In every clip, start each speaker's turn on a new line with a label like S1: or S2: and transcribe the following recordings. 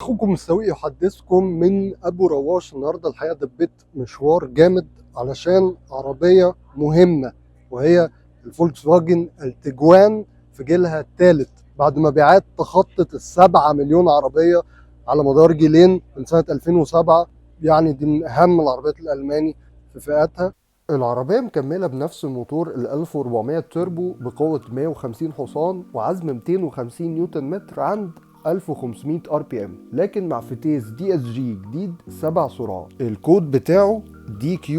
S1: اخوكم السويق يحدثكم من ابو رواش. النهارده الحقيقة دبيت مشوار جامد علشان عربية مهمة، وهي الفولكس فاجن التيجوان في جيلها الثالث، بعد مبيعات تخطت 7 مليون عربية على مدار جيلين من سنة 2007. يعني دي من اهم العربيات الالماني في فئاتها. العربية مكملة بنفس الموتور ال 1400 توربو بقوة 150 حصان وعزم 250 نيوتن متر عند 1500 RPM، لكن مع فتيس DSG جديد 7 سرعات، الكود بتاعه DQ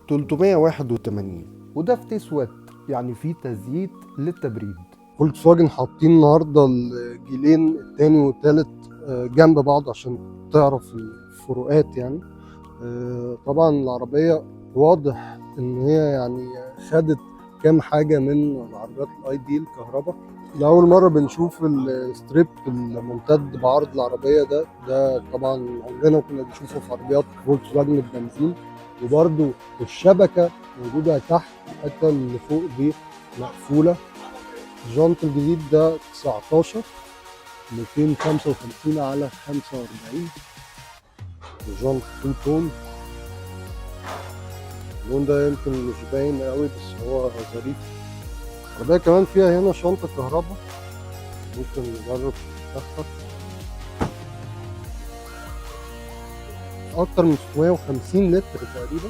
S1: 381، وده فتيس wet، يعني فيه تزييت للتبريد. فولكس فاجن حاطين النهارده الجيلين الثاني والثالث جنب بعض عشان تعرف الفروقات. يعني طبعا العربية واضح ان هي يعني خدت كام حاجة من العربيات ال ID الكهرباء. لأول مرة بنشوف ال strip الممتد بعرض العربية ده، ده طبعا عمرنا ما كنا بنشوفه في عربيات فولكس فاجن البنزين. وبرده الشبكة موجودة تحت، الحتة اللي فوق دي مقفولة. الجنط الجديد ده 19 255 على 45، الجنط two tone. اللون ده يمكن مش باين قوي بس هو ظريف. العربية كمان فيها هنا شنطة كهرباء، ممكن نجرب نفتحها. أكتر من 650 لتر تقريبا.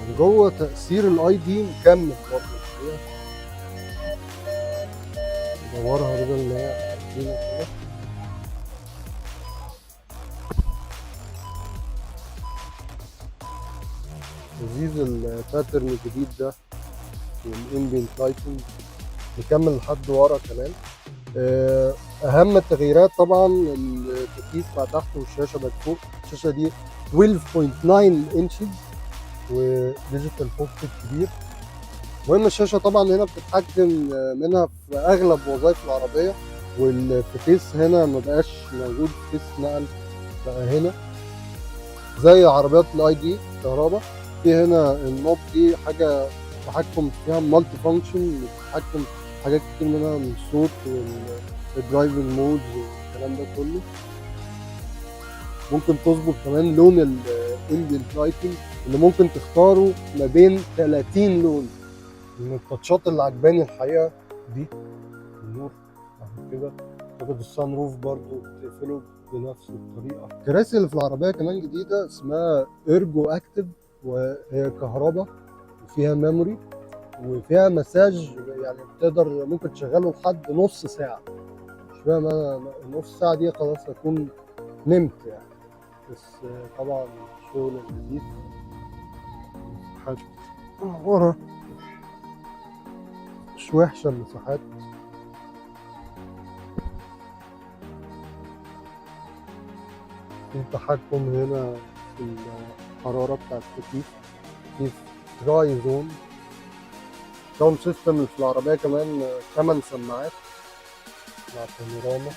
S1: من جوه تأثير ال ID مكمل برضه الحقيقة. ندورها بدل ما هي قديمة كده. لذيذ ال pattern الجديد ده وال ambient lighting. نكمل لحد ورا كمان. اهم التغييرات طبعا التكييف بقى تحت والشاشه بقت فوق. الشاشة دي 12.9 inches و digital cockpit كبير. المهم الشاشة طبعا هنا بتتحكم منها في اغلب وظائف العربيه، والفتيس هنا ما بقاش موجود، فتيس نقل بقى هنا زي عربيات ال ID كهرباء. في هنا ال knob دي حاجة تحكم فيها multi function، بتتحكم في حاجات كتير منها الصوت وال driving modes والكلام ده كله. ممكن تظبط كمان لون ال ambient lighting اللي ممكن تختاره ما بين 30 لون. من التاتشات اللي عجباني الحقيقة دي النور اهو كده. اعتقد ال sunroof برضو بتقفله بنفس الطريقه. الكراسي اللي في العربية كمان جديده، اسمها Ergo Active، وهي كهرباء وفيها memory وفيها مساج، يعني بتقدر ممكن تشغله لحد نص ساعه. مش فاهم انا نص ساعة دي خلاص اكون نمت يعني، بس طبعا شغل لذيذ. مساحات ورا مش وحشة المساحات. في تحكم هنا في الحرارة بتاع التكييف، في tri zone. sound system اللي في العربية كمان 8 سماعات مع بانوراما.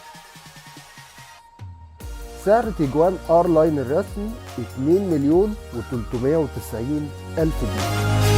S2: سعر تيجوان R Line الرسمي 2 مليون و390 ألف جنيه.